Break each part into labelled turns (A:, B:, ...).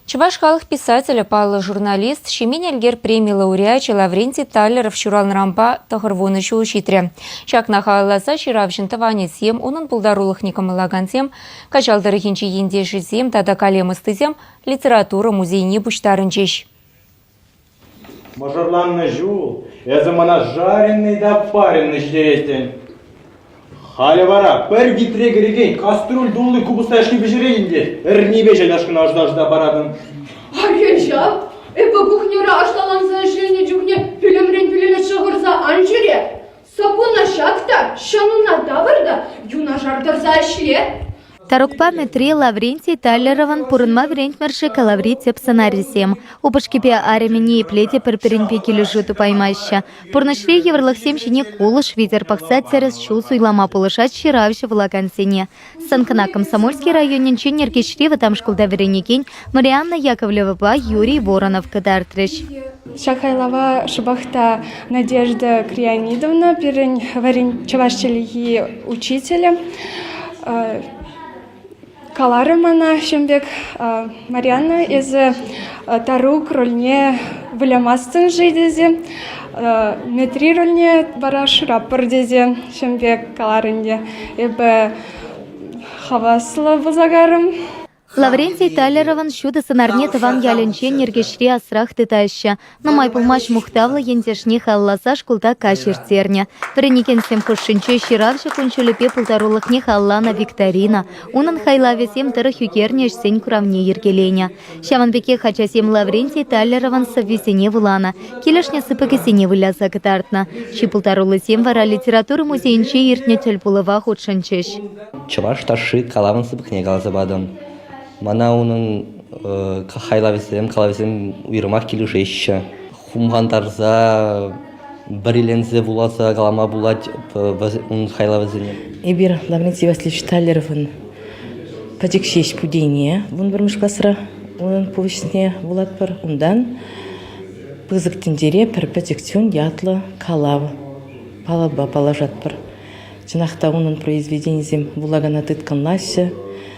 A: Чӑваш халӑх писателӗ, паллӑ журналист, Ҫемен Элкер преми лауреачӗ Лаврентий Таллеров ҫуралнӑранпа 90 ҫул ҫитрӗ. Ҫакна халалласа ҫыравҫӑн тӑванӗсем, унӑн пултарулӑхне кӑмӑллакансем, Каҫал тӑрӑхӗнчи ентешӗсем тата калем ӑстисем литература музейне пуҫтарӑнчӗҫ.
B: Мӑшӑрланнӑ ҫул эсӗ мана жареный та паренный ҫитереттӗн. Халӗ вара пӗр витре кӗрекен кастрюль тулли купӑста яшки пӗҫеретӗн те эрнипе ҫайлашкӑна ӑшта-ӑшта паратӑн.
C: Арҫын ҫав, эпӗ кухньӑра ӑшталанса ӗҫленӗ чухне пӳлӗмрен пӳлӗме шӑхӑрса ан ҫӳре. Саппуна ҫак та, ҫануна тавӑр та юнашар тӑрса ӗҫле.
D: Тарукпа Мӗтри Лаврентий Таллеровӑн «Пурӑнма вӗрентмӗр-ши» калаври тӗп сӑнарӗсем. Упӑшкипе арӑмӗ ниепле те пӗр-пӗринпе килӗшӳ тупаймаҫҫӗ. Пурнӑҫри йывӑрлӑхсем ҫине кулӑш витӗр пӑхса тӗрӗс ҫул суйлама пулӑшать ҫыравҫӑ вулакансене. Сценкӑна Комсомольски районӗнчи Нӗркеҫри вӑтам шкулта вӗренекен Марианна Яковлевӑпа Юрий Воронов кӑтартрӗҫ.
E: Ҫак хайлава шӑпах та Надежда Крианидовна пирӗн чӑваш чӗлхи учителӗ каларӗ мана ҫын пек: «Марианна, эсӗ Тарук рольне вылямастӑн-ши?» тесе, Мӗтри рольне вара шыраппӑр тесе ҫын пек каларӗ ӗнтӗ. Эпӗ хаваслӑ пулса кайрӑм.
D: Лаврентий Таллеровӑн ҫутӑ сӑнарне тӑван ялӗнче Нӗркеҫри асрах тытаҫҫӗ. Нумай пулмасть мухтавлӑ ентешне халалласа шкулта каҫ ирттернӗ. Вӗренекенсем хушшинче ҫыравҫӑ кун-ҫулӗпе пултарулӑхне халалланӑ викторина, унӑн хайлавӗсем тӑрӑх ӳкернӗ ӗҫсен куравне йӗркеленӗ. Ҫавӑн пекех ачасем Лаврентий Таллеровӑн сӑввисене вуланӑ, килӗшнӗ сыпӑкӗсене выляса кӑтартнӑ. Чи пултаруллисем вара литература музейӗнче иртнӗ тӗлпулӑва хутшӑнчӗҫ.
F: Чӑваш ташши калавӑн сыпӑкне каласа патӑм. Мана унӑн хайлавӗсем, калавӗсем уйрӑмах килӗшеҫҫӗ. Хумхантарса, вӗриленсе вуласа калама пулать ун хайлавӗсене.
G: Эпир Лаврентий Васильевич Таллеровӑн Пӗчӗк ҫеҫ путене 11-мӗш класра унӑн повеҫне вулатпӑр. Унтан Пысӑк тӗнчере пӗр пӗчӗк чун ятлӑ калав палӑпа паллашатпӑр. Чӑнах та унӑн произведенийӗсем вулакана тыткӑнлаҫҫӗ.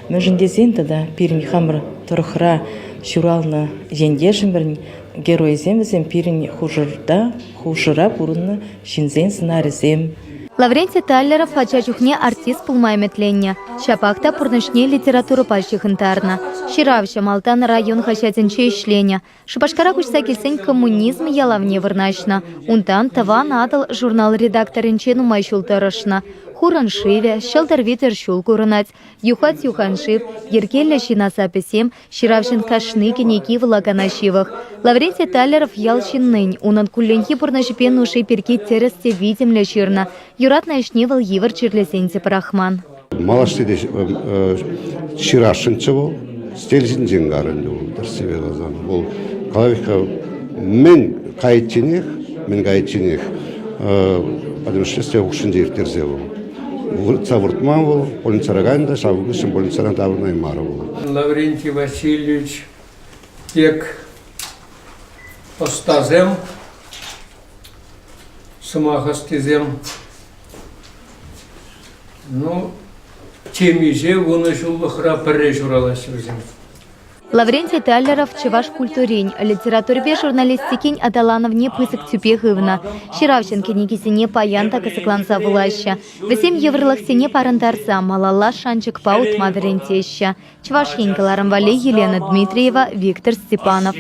G: Мӗншӗн тесен тата пирӗн хамӑр тӑрӑхра ҫуралнӑ ентешӗмӗрӗн геройӗсем вӗсем пирӗн хушӑрта, хушӑра пурӑннӑ ҫынсен сӑнарӗсем.
D: Лаврентий Таллеров ача чухне артист пулма ӗмӗтленнӗ. Ҫапах та пурнӑҫне литературӑпа ҫыхӑнтарнӑ. Ҫыравҫӑ малтан район хаҫатӗнче ӗҫленӗ. Шупашкара куҫса килсен коммунизм ялавне вырнаҫнӑ. Унтан Тӑван Атӑл журнал редакторӗнче нумай ҫул тӑрӑшнӑ. Хурӑн шывӗ, ҫӑлтӑр витӗр ҫул курӑнать, юхать юханшыв, йӗркеллӗ ҫын асапӗсем, ҫыравҫӑн кашни кӗнеки вулакана ҫывӑх. Лаврентий Таллеров ял ҫыннин, унӑн кулленхи пурнӑҫӗпе нуши пирки тӗрӗс те витӗмлӗ ҫырнӑ. Юратнӑ ӗҫне вӑл йывӑр чирлесен те пӑрахман.
H: Малашне те ҫырасшӑнччӗ вӑл. Стиль ҫинчен кар ӗнтӗ вӑл, тӗрӗссипе каласан. Вӑл калавика мӗн кайичченех, мӗн кайичченех пӗтӗмӗшле хушшинче ирттерсе вӑл. Выртса выртман вӑл, больницӑра кайнӑ та ҫав хыҫҫӑн больницӑран таврӑнаймарӗ вӑл.
I: Лаврентий Васильевич пек ӑстасем, сӑмах ӑстисем Ну, темиҫе вунӑ ҫуллӑхра пӗрре ҫуралаҫҫӗ вӗсем.
D: Лаврентий Таллеров чӑваш культурин, литературипе журналистикин аталанӑвне пысӑк тӳпе хывнӑ. Ҫыравҫӑн кӗнекисене паян та кӑсӑкланса вулаҫҫӗ. Вӗсем йывӑрлӑхсене парӑнтарса малалла шанчӑкпа утма вӗрентеҫҫӗ. Чӑваш Ен кӑларӑм валли Елена Дмитриева, Виктор Степанов.